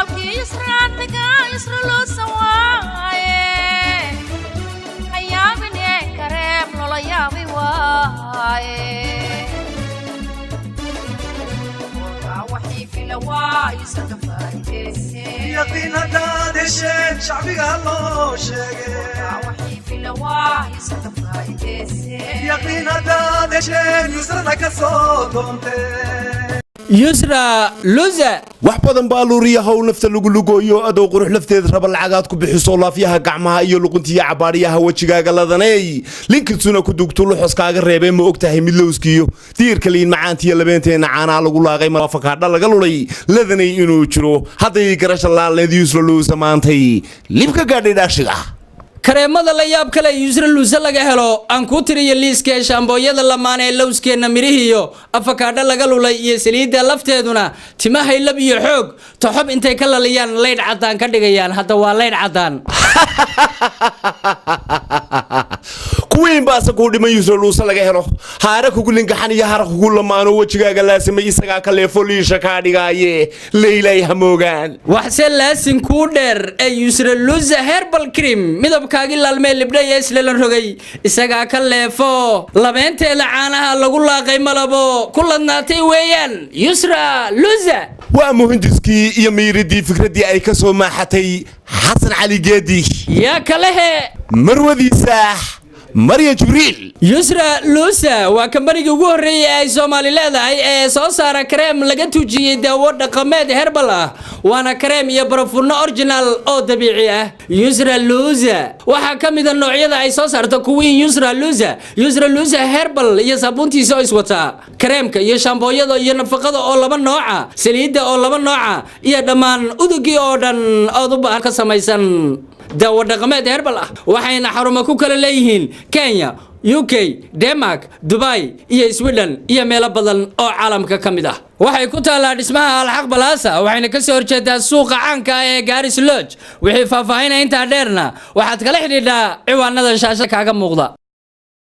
Isbitaalkii Yusraan tagaa, Yusra Luusa waaye. Hayaabine, kareem loola yaabay waaye. Waxii fila waa Yusra ka faa'iideyse. Yaqiin haddaad hesheen, shacbiga loo sheege. Waxii fila waa Yusra ka faa'iideyse. Yaqiin haddaad hesheen, Yusrana ka soo doonteen. Yusra Luza. Wax badan baa luuriya hawl nafta lagu lugooyo, adoo qurux lafteed raba lacagaad ku bixiso, laafyaha gacmaha iyo luquntiya cabaadhiyaha wejigaaga ladaney linkisuna ku dugto luxoskaaga reebee. Ma og tahay mid lowskiyo diirka liin macaantiyo labeenteenna caanaa lagu laaqay mafakaadha laga lulay ladanay inuu jiro? Hadday garasha laalneed, Yusra Luusa maantay libka gaadhay dhaashiga. Kareemada la yaab kale Yusra Luuse laga helo aan kuu tiriyo liiska: shaambooyada lamaan ee lowskeenna, mirihiyo afakaadho laga lulay iyo saliidda lafteeduna timahay lab iyo xoog toxob intay ka laliyaan laydh caddaan ka dhigayaan. Hadda waa laydh caddaan. Kuwiin baase kuu dhiman. Yusra Luuse laga helo haara kugu lingaxan iyo hara kugu lamaano wejigaaga laasimay, isagaa ka leefo liisha kaa dhigaaye, leylay hamoogaan. Waxse laasin kuu dheer ee Yusra Luusa herbal cream, midabkaagii laalmee libdhay ee islelan rogay isagaa ka leefo, labeenteeda caanaha lagu laaqay malabo ku ladnaatay weeyaan Yusra Luusa. Waa muhindiskii iyo miiridii fikraddii ay ka soo maaxatay Xasan Cali Geedi. Yaa kalehe? Marwadiisa Marya Jibriil. Yusra Luusa waa kambanigii ugu horreeyey ee ay Soomaali leedahay ee soo saara kareem laga tuujiyey daawo dhaqameed herbal ah, waana kareem iyo barafunno original oo dabiici ah. Yusra Luusa waxaa ka mid a noocyada ay soo saarto kuwiin Yusra Luusa, Yusra Luusa herbal iyo saabuuntiisa oo iswataa, kareemka iyo shaambooyada iyo nafaqada oo laba nooca, saliidda oo laba nooca iyo dhammaan udugii oo dhan ood u baahan ka samaysan daawo dhaqameed herbal ah. Waxayna xarumo ku kala leeyihiin Kenya, UK, Denmark, Dubai iyo Sweden iyo meelo badan oo caalamka ka mid ah. Waxay ku taallaa dhismaha Alxaq Balaasa, waxayna ka soo horjeedaa suuqa caanka ah ee Garis Lodge. Wixii faahfaahinaya intaa dheerna waxaad kala xidhiidhaa ciwaanada shaasha kaaga muuqda.